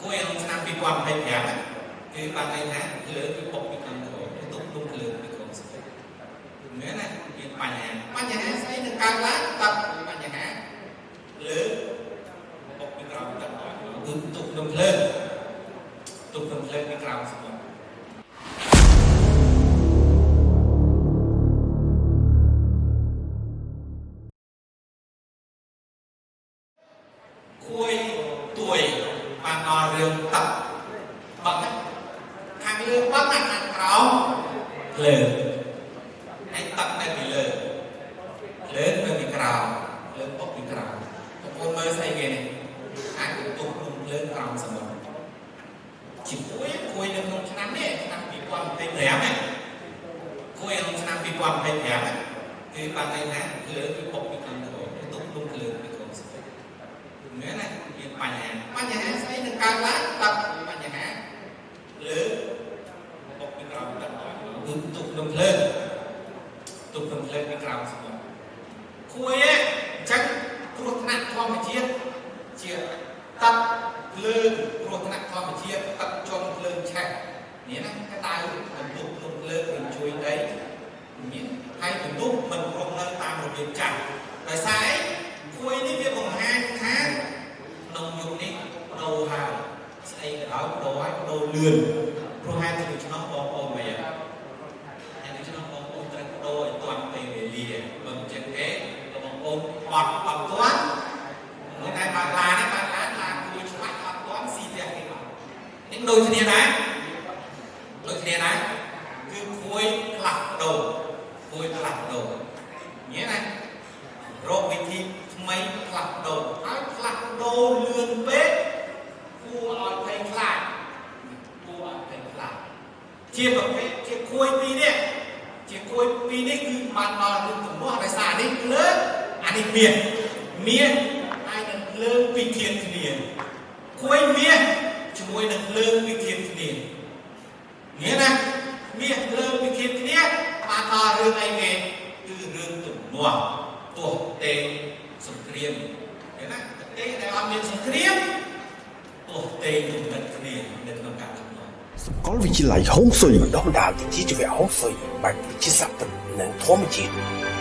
គួយក្នុងឆ្នាំ2025គឺបានន័យថាភ្លើងគឺបុកពីខាងក្រោមទុកលុំភ្លើងពីក្រោមសមុទ្រមែនណាមានបញ្ហាបញ្ហាស្អីនឹងកើតឡើងទឹកបញ្ហាភ្លើងបុកពីក្រោមទឹកគឺទុកលុំភ្លើងទុកលុំភ្លើងពីក្រោមសមុទ្រ គួយទួយបានដល់រឿងទឹកបឹងខាងលើបឹងខាងក្រោមភ្លើងហើយទឹកនៅពីលើភ្លើងនៅពីក្រោមភ្លើងបុកពីក្រោមបងប្អូនមើលស្អីគេនេះអាចទុកក្នុងភ្លើងក្រោមសមុទ្រជាមួយគួយនៅក្នុងឆ្នាំនេះឆ្នាំ2025នេះគួយក្នុងឆ្នាំ2025គឺបានន័យថាភ្លើងគឺបុកពីខាងក្រោមទុកក្នុងភ្លើងពីក្រោមសមុទ្រ មែនណាមានបញ្ហាបញ្ហាស្អីនឹងកើតឡើងទឹកបញ្ហាលើបុកពីក្រោមទឹកគឺទុកក្នុងភ្លើងទុកក្នុងភ្លើងពីក្រោមសមុទ្រគួយឯងអញ្ចឹងគ្រោះថ្នាក់ធម្មជាតិជាទឹកភ្លើងគ្រោះថ្នាក់ធម្មជាតិទឹកជន់ភ្លើងឆេះនេះណាក្តៅបន្ទុកក្នុងភ្លើងរញ្ជួយដីមានហើយបន្ទុកមិនរស់នៅតាមរបៀបចាស់ដោយសារអីគួយនេះវាបង្ហាញថាក្នុងយុគនេះបដូរហើយស្អីក៏ដោយបដូរហើយបដូរលឿនព្រោះហេតុដូច្នោះបងប្អូនមែនហេតុដូច្នោះបងប្អូនត្រូវបដូរឲ្យទាន់ពេលវេលាបើមិនចឹងទេក៏បងប្អូនបត់អត់ទាន់មិនតែបើកឡានទេបើកឡានឡានគួយឆ្លាច់អត់ទាន់ស៊ីផ្ទះគេមកនេះដូចគ្នាដែរដូចគ្នាដែរគឺគួយផ្លាស់ប្ដូរគួយផ្លាស់ប្ដូរញ៉ែណា រកវិធីថ្មីផ្លាស់ប្ដូរហើយផ្លាស់ប្ដូរលឿនពេកគួរឲ្យភ័យខ្លាចគួរឲ្យភ័យខ្លាចជាប្រភេទជាគួយពីរនេះជាគួយពីរនេះគឺបានដល់រឿងទំនាស់ដោយសារនេះភ្លើងអានេះមាសមាសហើយនឹងភ្លើងពីរធាតុគ្នាគួយមាសជាមួយនឹងភ្លើងពីរធាតុគ្នានេះណាមាសភ្លើងពីរធាតុគ្នាបានដល់រឿងអីគេគឺរឿងទំនាស់ ទោះទេសង្គ្រាមឃើញណាប្រទេសដែលអត់មានសង្គ្រាមទោះទេគំនិតគ្នានៅក្នុងការដឹកនាំ សាកលវិទ្យាល័យហុងស៊ុយ បណ្ដុះបណ្ដាលវិជ្ជាជីវៈហុងស៊ុយបែបវិទ្យាសាស្ត្រពិតនិងធម្មជាតិ។